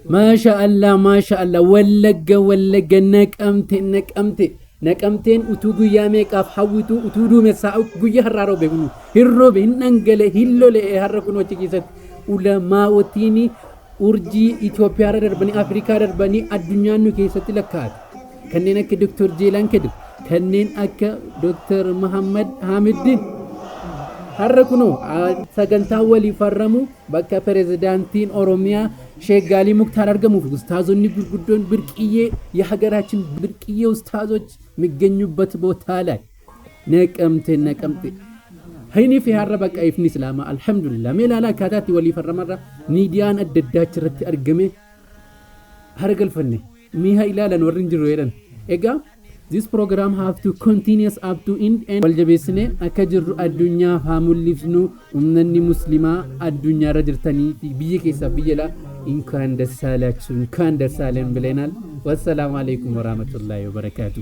Maasha Allah, maasha Allah, Wallagga, Wallagga, Naqamte, Naqamte. Naqamteen utuu guyyaa meeqaaf hawwituu, utuu duumessaa guyyaa har'aa roobe, kun hin roobe, hin dhangale, hin lola'e. Har'a kun achi keessatti ulamaa'otiin urjii Itoophiyaarra darbanii, Afrikaa darbanii, addunyaan nu keessatti lakkaa'ate. Kanneen akka Dr. Jeelaan Kedir, kanneen akka Dr. Muhammad Hamiddin. Har'a kunoo sagantaa walii farramu bakka pirezidaantiin Oromiyaa Sheek Gaalii Muktaar argamuuf ustaazonni gurguddoon ብርቅዬ የሀገራችን ብርቅዬ ኡስታዞች የሚገኙበት ቦታ ላይ ነቀምቴ፣ ነቀምቴ Hayni fi har'a bakka ifni Islaamaa, alhamdulillah. Mee ilaalaa, akkaataatti walii farramarra miidiyaan adda addaa achirratti argame hara galfanne mi'a ilaalan warri hin jirru jedhan. Egaa this program have to continuous up to end and wal jabeessine akka jirru addunyaaf haa mul'ifnu. Ummanni Muslimaa addunyaarra jirtanii fi biyya keessaa biyya alaa እንኳን ደስ አላችሁ፣ እንኳን ደስ አለን ብለናል። ወሰላሙ አለይኩም ወራህመቱላሂ ወበረካቱ።